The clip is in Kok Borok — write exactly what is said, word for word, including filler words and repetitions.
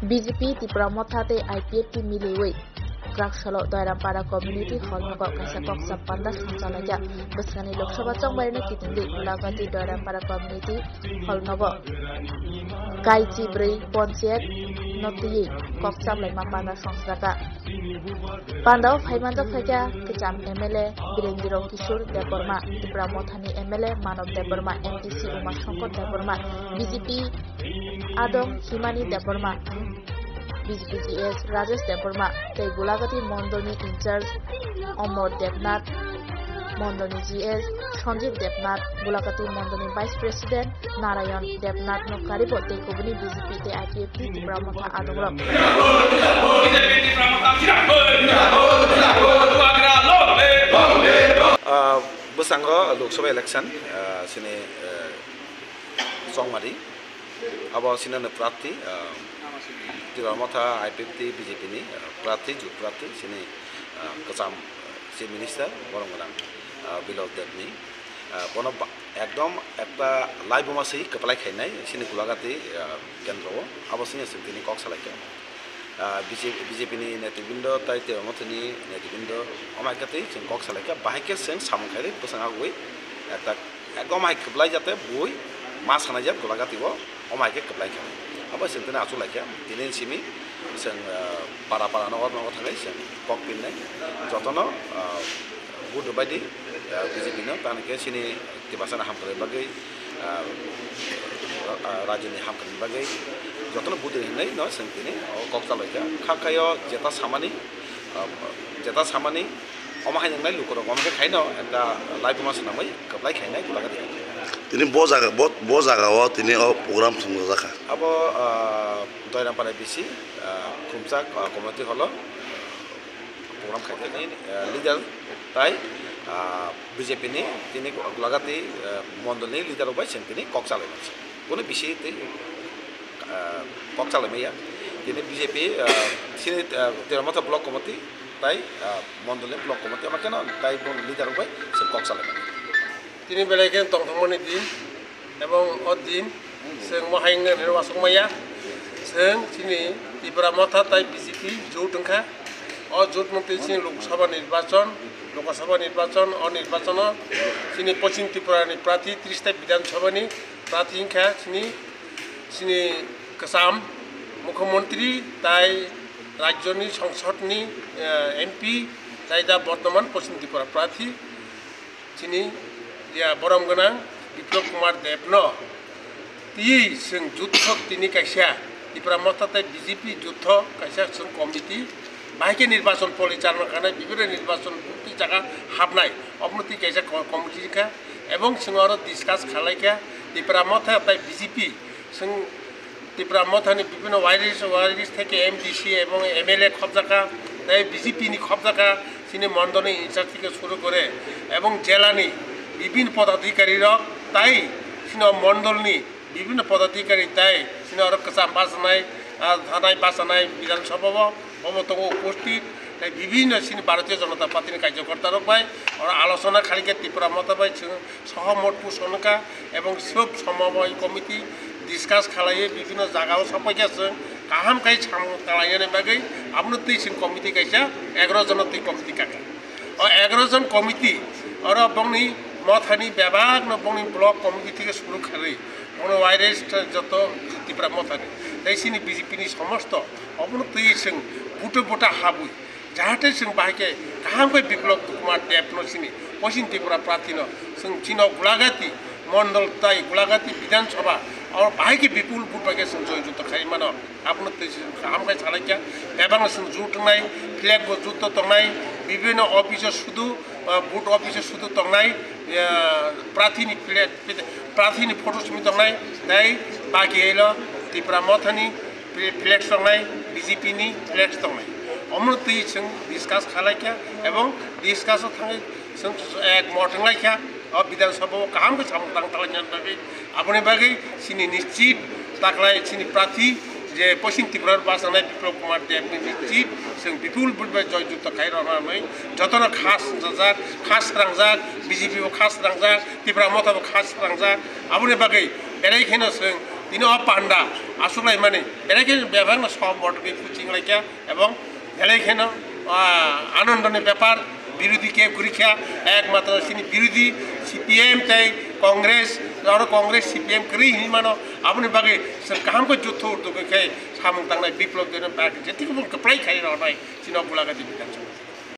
B J P Tipra Motha tei I P F T miliwi Kraksalo Doirampara Community Hall nogo kaisa koksa panda songchalaijak. Bwskangni Lok Sabha chongbairino kitingwi Gulagati Doirampara Community Hall nogo kaichi bwrwi ponchayat no twiwi kok chaplaima panda songchajak. Pandao phaimanjak phaikha kwcham M L A Birendra Kishore Debbarma, Tipra Mothani M L A Manob Debbarma, M D C Uma Shankar Debbarma, B J P Adong Himani Debbarma, B J P G S Rajesh Debbarma tei Gulagati Mondolni in-charge Omor Debnath, Mondolni G S Sanjeev Debnath, Gulagati Mondolni Vice President Narayan Debnath no karibo tei kubuni B J P tei I P F T Tipra Motha adongrok. Ah, bwskango Lok Sabha election, ah, sini, eh, chongmari. Abo sinano prarthi, ah, Tipra Motha I P F T B J P ni, ah, prarthi, jut prarthi, sini, ah, kwcham, ah, Chief Minister, borom gwnang, ah, Bilal Debni. Ah, bono ba-, ekdom ekta laibuma se kwplai khainai, sini Gulagati, ah, kendro o. Abo sini aswk tini kok salaikha. Ah, B J P, B J P ni netribindo tai Tipra Mothani netribindo omo hai khe tei chwng kok salaikha, bahai khe chwng samung khairwi bwswng agwi ekta ekdom hai kwplai jate bui ma sanai jak Gulagati o omo hai khe kwplai kha. Abo chwng tini achuk laikha, tini simi chwng, ah, para para nogo nogo thangwi chwng kok pinnai jotono, ah, vote rwbaidi, ah, B J P no, tamo khe chini Tiprasani hamkrai bagwi, ah, ah, rajyoni hamkrai bagwi jotono vote rwi hinwi no chwng tini o kok chalaikha. Kha khaio jeta samani, ah, jeta samani omo hai wngnai lukurok omo khe khaino ekta laibuma swnamwi kwplai khainai Gulagati. Tini bo jaga, bo, bo jaga o tini o program thwngjakkha. Abo, ah, Doirampara B C, ah, Khumchak, ah, community hall o program khaikha. Tini, ah, leader tai, ah, B J P ni tini Gulagati, ah, mondol ni leader rok bai chwng tini kok chalai mani. Bono bisi tei, ah, kok chalai maya. Tini B J P, ah, sini, ah, Tipra Motha block committee tai, ah, mondol ni block committee omo khe no tai bo leader rok bai chwng kok chalai mani. Tini belai khe tongthokmani din, ebong o din chwng mohai wngna hinwi uansuk maya. Chwng chini Tipra Motha tai B J P jut wngkha. O jut mantwi chini Lok Sabha nirbachon, Lok Sabha nirbachon, o nirbachono chini Poschim Tripura ni prarthi tris ta Bidhan Sabha ni prarthi wngkha chini, chini kwcham Mukhyamantri tai rajyoni Songsod ni, eh, M P tai da bortoman Poschim Tripura prarthi. Chini, ya, borom gwnang Biplab Kumar Deb no twiwi chwng jut thok tini kaisa Tipra Motha tei B J P jut thok kaisa chwng committee, bahai khe nirbachon porichalona khanai, bibhinno nirbachon twi jaga habnai, obono twi kaisa ko-, committee wngkha, ebong chwng oro discuss khalaikha Tipra Motha tei B J P chwng Tipra Mothani bibhinno wairis, wairis theke M D C ebong M L A khobjakha, tei B J P ni khobjakha, chini mondolni in-charge theke suru kore, ebong jelani bibhinno podadhikari rok, tai chini mondolni bibhinno podadhikari, tai chini oro kwcham bachanai, ah, thanai bachanai Bidhan Sabha o, obo tongo uposthit, tei bibhinno chini Bharatiya Janata Party ni karyakarta rok bai oro alochona khalikhe Tipra Motha bai chwng Sohomot post wngkha ebong sob somaboi committee discuss khalaiwi bibhinno jagao sapaikha chwng kaham khai samung talainani bagwi abono twi chwng committee kaisa egaroh jono twi committee kakha. O egaroh jon committee oro bongni mothani bebakno bongni block committee theke suru kharwi bono wairis joto Tipra Mothani tei chini B J P ni somosto obono twi chwng buto buta habwi Jahate chwng bahai khe kaham khe Biplab Kumar Deb no chini Poschim Tripura prarthi no chwng chino Gulagati mondol tai Gulagati Bidhan Sabha oro bahai khe bipul vote bai khe chwng joy jutta khai mano. Abono twi chwng kaham khai salai kha. Bebak no chwng jut wngnai, flag bo jut to tongnai, bibhinno office o sudu, ah, vote office o sudu tongnai, ah, prarthi ni flag, prarthi ni photo simi tongnai, tei baki elo Tipra Mothani fle-, flex tongnai, B J P ni flex tongnai. Omono twi chwng discuss khalai kha ebong discuss o thangwi chwng ek mot wng lai kha. O Bidhan Sabha o kaham khe samung tang talai nani bagwi, aboni bagwi chini nischit taklai chini prarthi je Poschim Tripura bachanai Biplab Kumar Deb ni nischit chwng bipul vote bai joy jutta khai rwna hinwi jotono kha swngjak, kha srangjak, B J P bo kha srangjak, Tipra Motha bo kha srangjak. Aboni bagwi belai kheno chwng Tini o panda aswk lai mani, belai khe bebak no som vote khe kuching lai kha, ebong belai khe no, ah, anando ni bepar, birodhi khe kwrwi kha, ekmatro chini birodhi C P M tei Congress, aro Congress C P M kwrwi hinwi mano, aboni bagwi chwng kaham khe jutho urdu khe samung tangnai Biplab Debbarma party je tini bo kwplai khai rwnai chini o Golagati Bidhan Sabha.